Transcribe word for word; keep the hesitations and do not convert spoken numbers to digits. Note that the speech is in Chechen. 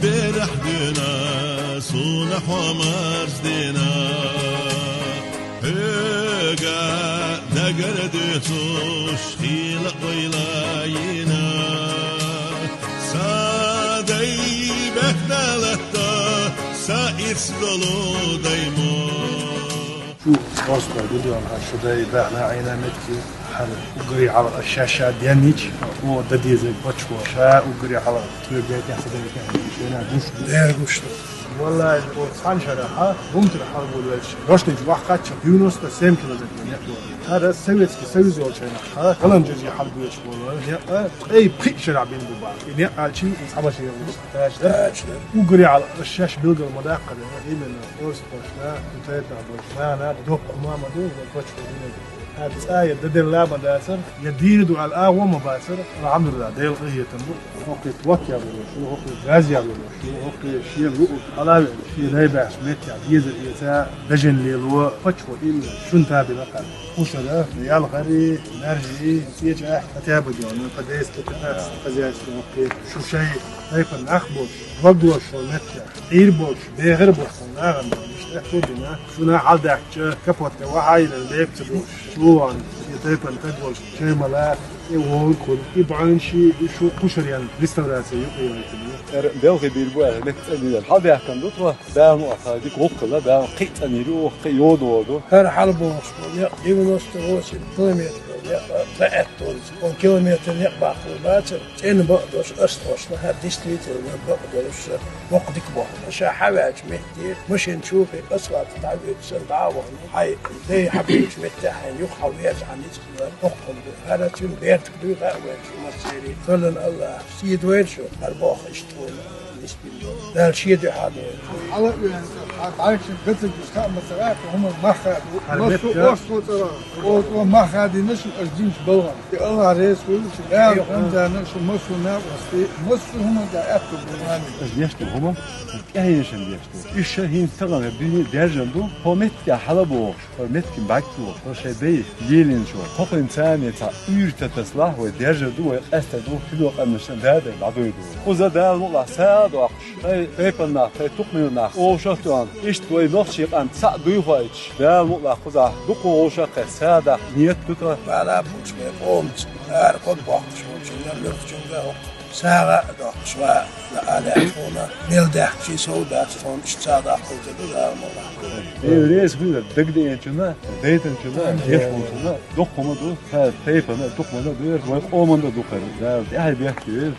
Берахь дуьйна, суна хьо марздина, хьоьга дагара дуьйцуш хийла ойла йина. Сан дай баьхна латта, сан ирс долу дай мо. Шу просто гудиан шу дай баьхна Ӏийна метте. Хьан уггаре хьалха ша-ша деннича, о, дан дезарг паччахьо, ша уггаре хьалха тоьга дайтехь, ца дайтехь, шена гуш ду. Дера гуш ду. Валлахи, о, цхьана шарахь, бумтара хьалболавелча, Рошнича вахкхаччалц девяносто семь километр некъ вара. ХӀара Советский Союз йолчу хенахь, хӀара Геланджаре хьалбоьлуш болу некъ, ткъе пхиъ шарахь бина бу бахьа. И некъ аьлча, и цхьа машина ву. Тача дара. Тача дара. Уггаре хьалха шаьш билгал ма даккхара, именно орстхошна, тайпа болчу нана, доккха ма ма ду, вай паччахьо дина ду. ХӀара цӀа я дан делла ма дацара, я дийна ду аьлла агӀо ма бацара, алхьамдулиллахӀ, Делан къинхетам бу. ХӀокхуьйту вот я болуш, хӀокхуьйту газ я болуш, хӀокхуьйту шен луъург хьалавеана, шен лай баьхча меттехь дезар эца, бежан лело, паччахьо именно шуна табина кхаьбна. Кхушара, ялхари, маьржи, цӀечӀахь, хотя бы дёна, по десять, по пятнадцать хозяйство, хӀокхуьйту шу шайн тайпана нах болуш, дог лозуш шо меттехь. Ӏийр болчу, бегӀар болчу нахана иштта аьтто дина, шуна хьалдаьккхича, капот тӀе вахьа йина бепиг ца долуш, чулан, и тайпана таг волчу чай ма лаьа, и вогӀург хуьлу, и бӀаьнаш, и шу кхушаренна реставрация юкъа яйтина. ТӀера белхи бийр бу аьлла, метта цӀа дийр. Хьалдаьккхина ду тхо, Дала мукъ лахь, дика гӀуллакх хилла, Дала кхин а цӀанйийр ю, кхин а йода вогӀу. ХӀара хьалабохуш болу некъ девяносто восемь километр некъ, тхан аьтто дицу, километр некъ баккхалур бацара. ЦӀена бакъдолуш, ас тхошна, хӀара действительно бакъдолуш, боккха дика боху. Ша хьаваьллачу метте, машина чу кхин асфальт дӀавуьйцу санна дӀа а вахана, хьайн дай хьабуьйцучу метте хьайна юха хьан веза хьан ницкъ дан, боккха ду. ХӀара цуьнан бертах дуй хаьа вайна шу массерий. Саллан Аллах, сийда вайна шу, хӀара боху иштта вайна, нисбина долу. Дала шен дуьхьа дойла. Хьала а веана, хьан дӀайшина гацарг хаьа ма ца гӀа, хӀума мах хаьа ду. Массо а оршо цӀа ваха. Оцо мах хадийна шуна аша динчу балхана. И Аллах реза хуьлда шу, Дала хӀума царна шу массо а накъостий, массо а хӀума тӀехь аьтто бу. Амин. Аш деш ду хӀума, тӀаьхьенашна деш ду. Уьш ша хӀинца тахана дуьне даьржина ду, хӀо меттехь хьала бохуш, хӀо меттиган бӀаьрг ца бохуш, хӀо шайн дай лелийначо. ХӀокхуьнан царна цхьа уьйр ца тасалахь, вай даьржар ду, вай къаьстар ду, хи ду къаьмнашна дада, дӀадуй ду. Кхуза Дала мукъ лахь сагӀа а доккхуш, тхайн тайпаннах, тхайн тукхамнах, овшах а тоьхна, иштта вай нохчий къам цхьаъ дуй хоуьйтуш, Дала мукъ лахь кхузахь дукха вовшах а кхетта, сагӀа даккха нийят ду тхан. Бала бучу вай къомаца, ара кхо бохкуш волчунна, муьлххачунна хӀокху сагӀа а доккхуш, ва, ла алаьа тхуна, мел даьхкичий сов дац, тхуна иштта сагӀа даккхалца ду, Дала мукъ лахь. Э, реза хуьлда дагадеанчунна, дайтанчунна, деш волчунна, дукха хӀума ду, тхан тайпана, дукха хӀума ду, вай къоманна ду кхара, Дала тӀаьхье бехке вайра.